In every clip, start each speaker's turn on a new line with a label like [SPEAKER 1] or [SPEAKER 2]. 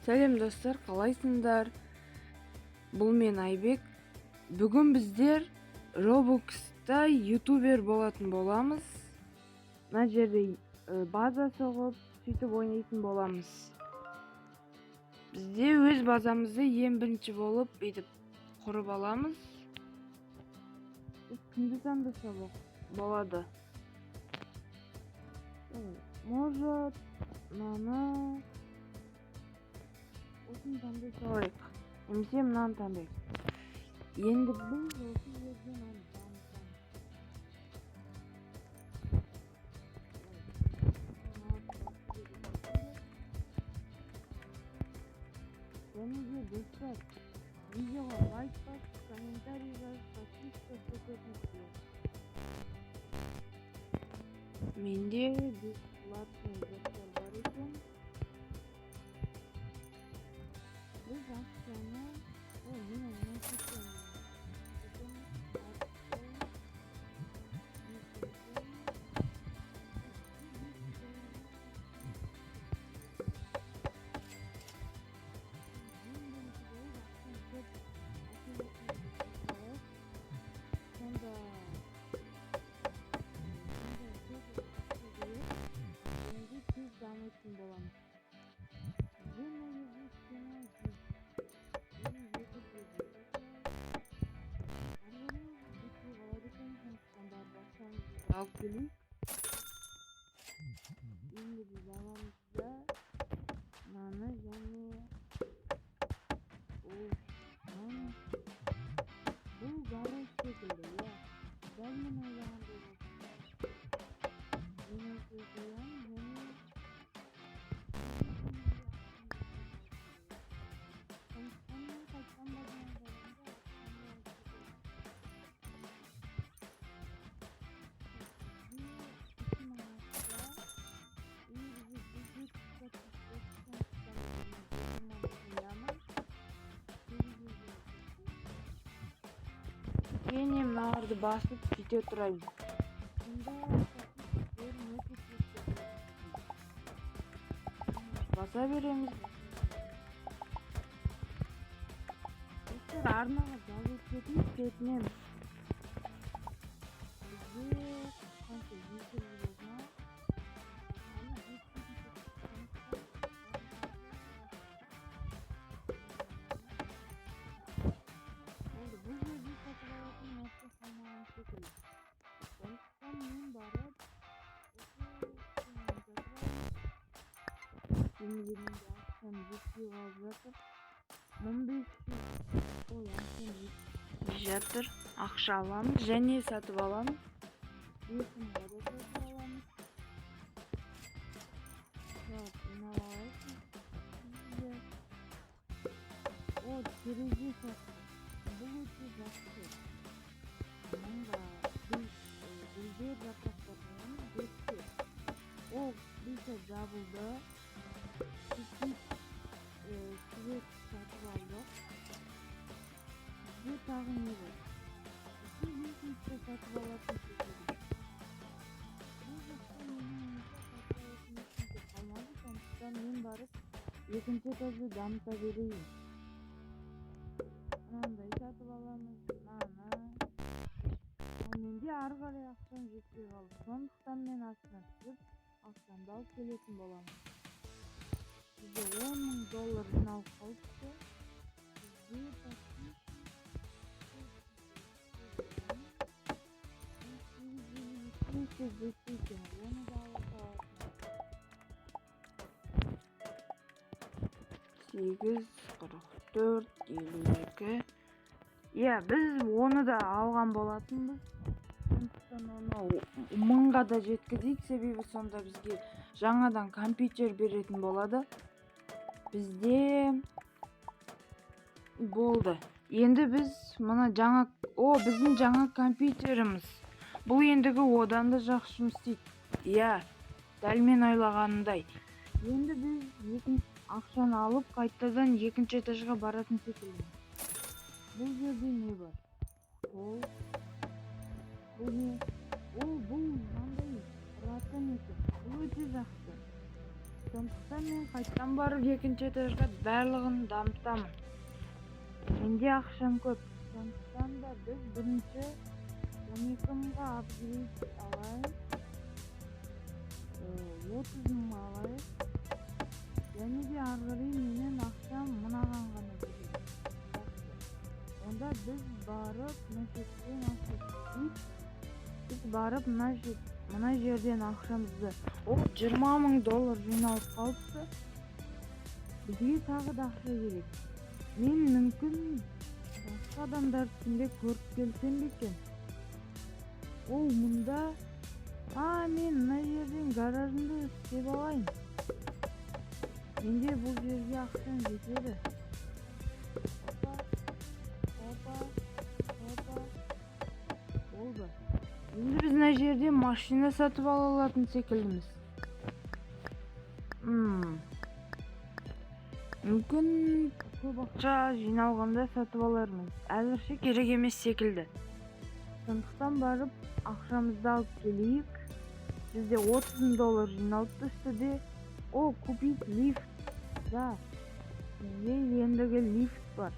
[SPEAKER 1] Сәлем достар, қалайсыңдар? Бұл мен Айбек. Бүгін біздер Roblox'та ютубер болатын боламыз. Мына жерде база соғып, сөйтіп ойнайтын боламыз. Бізде өз базамызды ең бірінші болып бүйтіп құрып аламыз. Біз кімді таңдаса болады? Может, мынаны, осыны таңдай салайық. Немесе мынаны таңдайық. Енді біз осы жерде мынаны дамытамыз. Және де достар, видеоға лайк басып, комментарий жазып, подписка жасатыңыздар. Менде бесплатный заттар бар екен. Біз ақшаны, о, міне, мына кеткен. Сонда енді тез дамитын боламыз. Бізде мына жерде стена 152 жүз. Ары қарай жетпей қалады екен, сондықтан барып ақшамызды алып келейік. Енді біз аламыз да мынаны және мынаны. Бұл гараж секілді, иә. Дәл мен ойлағандай болды. Мен осылай қоямын және сондықтан мен қайтадан базаға барғанда ақшамды алып кетемін. Бізде 3000 ақша, и бізде 170 подписчик, сондықтан мен 7 мың қоямын. Кішкене мыналарды басып сөйте тұрайын. Сонда подписчиктерім өте тез көбейеді. Баса береміз. Достар, арнаға жазылып кетіңіз бетінен. Бізде қанша, 200 болды ма? Әлі жетпейтін секілді. Болды, бұл жерде сатып алатын нәрсе қалмаған секілді. Сондықтан мен барып осы стенаны сатып аламын. Және де менде ақшам жетпей қалып жатыр. 1500, ой, ақшам жетпей жатыр. Ақша аламыз және сатып аламыз. 5000-ға да сатып аламыз. Так, жинап алайық. О, терезе сатып. Бұл өте жақсы. Мыңға гүлдер, жапырақтар қоямыз. 5-ке. О, крыша жабылды. Чуть-чуть свет сатып алдық. Бізде тағы не бар? Бізде лестница сатып алатын секілді. Бұл жақта менің ойымша сатып алатын ештеңе қалмады, сондықтан мен барып екінші этажды дамыта берейін. Мынандай сатып аламыз, мынаны. Ал менде ары қарай ақшам жетпей қалды. Сондықтан мен астына түсіп, ақшамды алып келетін боламын. Бізде 10 000 доллар жиналып қалыпты. Бізде подписчик 852 жетті екен. Оны да ала салатын. 8, 44, 52. Иә, біз оны да алған болатынбыз. Сондықтан оны 1000-ға да жеткізейік, себебі сонда бізге жаңадан компьютер беретін болады. Бізде болды. Енді біз мына жаңа, о, біздің жаңа компьютеріміз. Бұл ендігі одан да жақсы жұмыс істейді. Иә, дәл мен ойлағанымдай. Енді біз екінші ақшаны алып, қайтадан екінші этажға баратын секілдіміз. Бұл жерде не бар? Ол, бұл не? О, бұл мынандай ұратын екен. Бұл өте жақсы. Сондықтан мен қайтадан барып екінші этажға барлығын дамытамын. Менде ақшам көп. Сондықтан да біз бірінші 12 мыңға апгрейд алайық. 30 мың алайық. Және де ары қарай менің ақшам мынаған ғана жетеді. Жақсы. Онда біз барып мына жерден ақша біз барып мына жерден ақшамызды, о, 20 мың доллар жиналып қалыпты. Бізге тағы да ақша керек. Мен мүмкін басқа адамдардікінде көріп келсем бе екен? О, мұнда, мен мына жерден гаражымды істеп алайын. Менде бұл жерге ақшам жетеді. Опа, опа, опа. Болды. Енді біз мына жерде машина сатып ала алатын секілдіміз. Мүмкін көп ақша жиналғанда сатып алармыз. Әзірше керек емес секілді. Сондықтан барып ақшамызды алып келейік. Бізде 30 мың доллар жиналып түсті де. О, купить лифт. Да. Бізде ендігі лифт бар.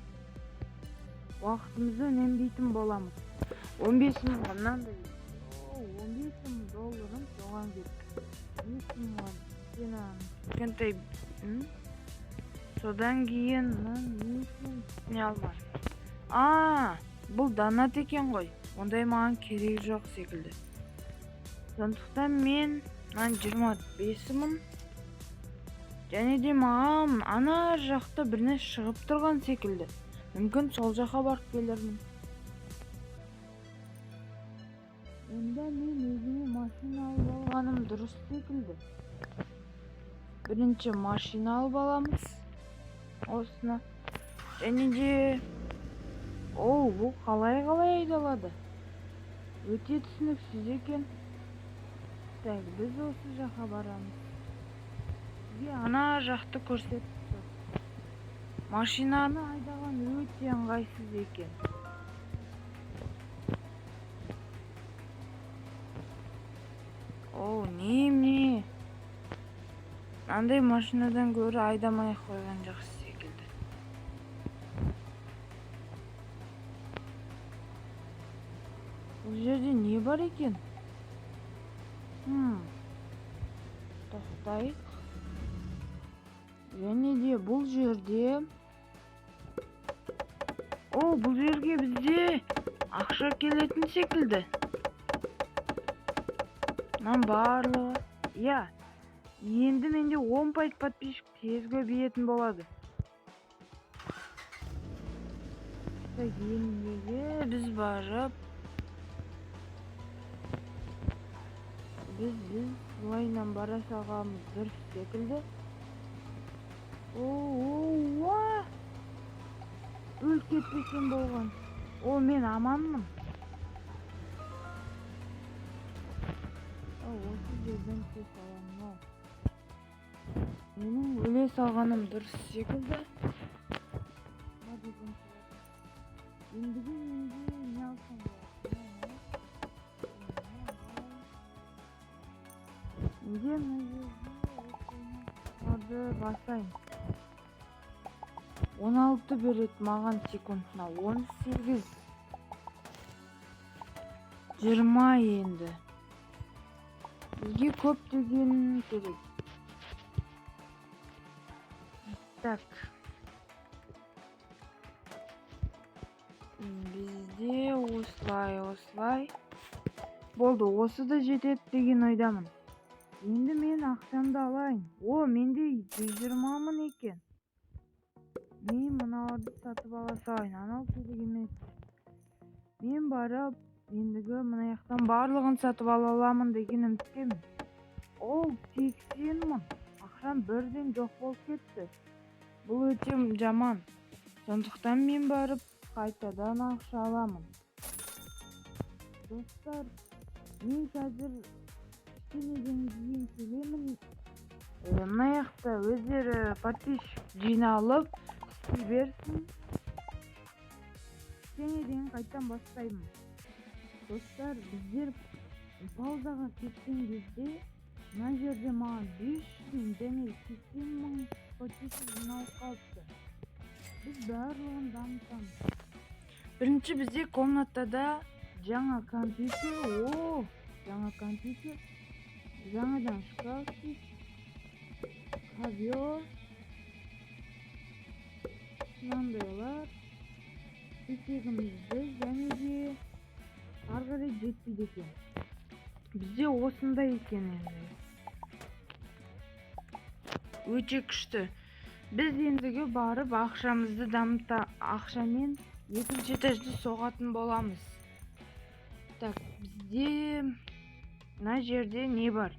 [SPEAKER 1] Уақытымызды үнемдейтін боламыз. 15 мыңға мынандай. О, 15 мың долларым соған кетті. 5 мыңға кішкентай, Содан кейін мынаның не екенін түсіне алмадым. Бұл донат екен ғой. Ондай маған керек жоқ секілді. Сондықтан мен мынаны 25 мың. Және де маған ана жақта бірнәрсе шығып тұрған секілді. Мүмкін сол жаққа барып келермін. Онда мен өзіме машина алып алғаным дұрыс секілді. Бірінші машина алып аламыз. Осыны. Және де, о, бұл қалай айдалады? Өте түсініксіз екен. Так, біз осы жаққа барамыз. Бізге ана жақты көрсетіп тұр. Машинаны айдаған өте ыңғайсыз екен. О, немене? Мынандай машинадан гөрі айдамай ақ қойған жақсы секілді. Бұл жерде не бар екен? Тоқтайық. Және де бұл жерде, о, бұл жерге бізде ақша келетін секілді. Мынаның барлығы. Иә. Енді менде 10 пайыз подписчик тез көбейетін болады. Так, ендіге біз барып, біз былайынан бара салғанымыз дұрыс секілді. О, о, уа! Өліп кетпесем болған. О, мен аманмын. О, осы жерден түсе саламын ау. Менің өле салғаным дұрыс секілді. Ендігі менде не алсам болады? Менде мына жерде осыны басайын. 16 береді маған секундына. 18. 20 енді. Бізге көп деген керек. Так. Бізде осылай, осылай. Болды, осы да жетеді деген ойдамын. Енді мен ақшамды алайын. О, менде 120 мың екен. Мен мыналарды сатып ала салайын. Анау керек емес. Мен барып, ендігі мына жақтан барлығын сатып ала аламын деген үміттемін. О, 80 мың. Ақшам бірден жоқ болып кетті. Бұл өте жаман. Сондықтан мен барып қайтадан ақша аламын. Достар, мен қазір кішкенеден кейін келемін. Мына жақта өздері подписчик жиналып істей берсін. Кішкенеден қайтадан бастаймын. Достар, біздер паузаға кеткен кезде Мына жерде маған 500 мың және 80 мың подписчик жиналып қалыпты. Біз барлығын дамытамыз. Бірінші бізде комнатада жаңа компьютер. О, жаңа компьютер, жаңадан шкафчик, ковер, мынандайлар. Төсегімізді және де ары қарай жетпейді екен. Бізде осындай екен енді. Өте күшті. Біз ендігі барып ақшамызды дамыта, ақшамен екінші этажды соғатын боламыз. Так, бізде мына жерде не бар?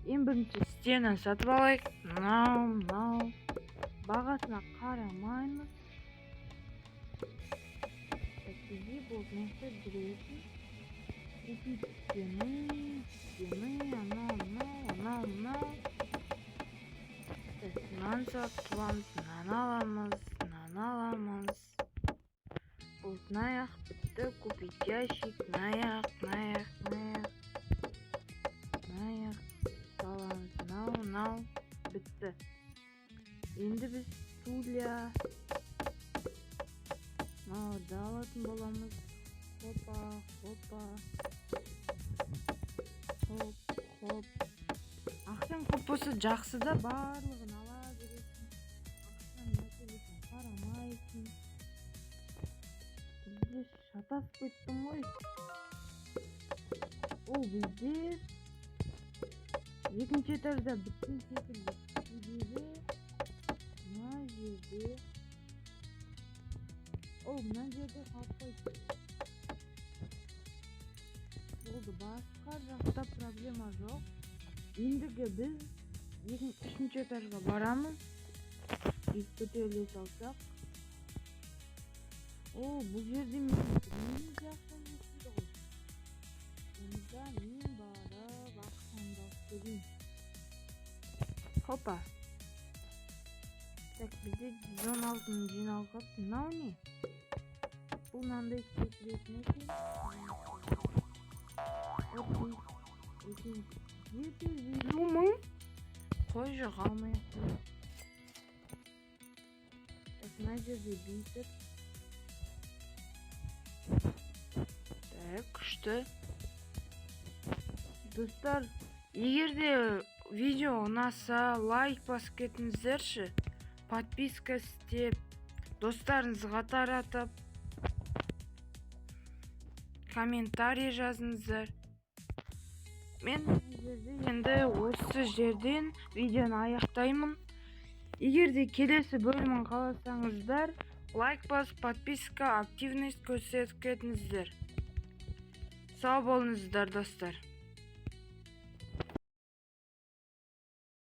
[SPEAKER 1] Ең бірінші стена сатып алайық. Мынау, мынау, бағасына қарамаймыз. Так, бізде болды. Мына жақта жүресің. Купить стены, стены, анау, мынау, анау, мынау. Так, мынаны сатып аламыз, мынаны аламыз, мынаны аламыз. Болды, мына бітті. Купить ящик, мына, мына, мына, мына аламыз, мынау, мынау, бітті. Енді біз стулья, мыналарды алатын боламыз. Хопа, хопа, хоп, хоп. Ақшаң көп болса, жақсы да, барлығын ала бересің, ақшаның мәселесін қарамайсың. Бізде шатасып кеттім ғой. Ол бізде екінші этажда біткен секілді, себебі мына жерде, ол мына жерде қалып қойды. Болды, басқа жақта проблема жоқ. Ендігі біз үшінші этажға барамыз. Бүйтіп көтеріле салсақ. О, бұл жерде менің де ақшам жетпейді ғой. Онда мен барып ақшамды алып келейін. Хопа. Так, бізде 116 мың жиналып қалыпты. Мынау не? Бұл мынандай секіретін екен. Екен, 750 мың. Қой, жоқ, алмай ақ қояйық. Так, мына жерде бүйтіп. Так, күшті. Достар, егер де видео ұнаса, лайк басып кетіңіздерші, подписка істеп, достарыңызға таратып, комментарий жазыңыздар. Мен бұл жерде енді осы жерден видеоны аяқтаймын. Егер де келесі бөлімін қаласаңыздар, лайк басып, подписка, активность көрсетіп кетіңіздер. Сау болыңыздар, достар.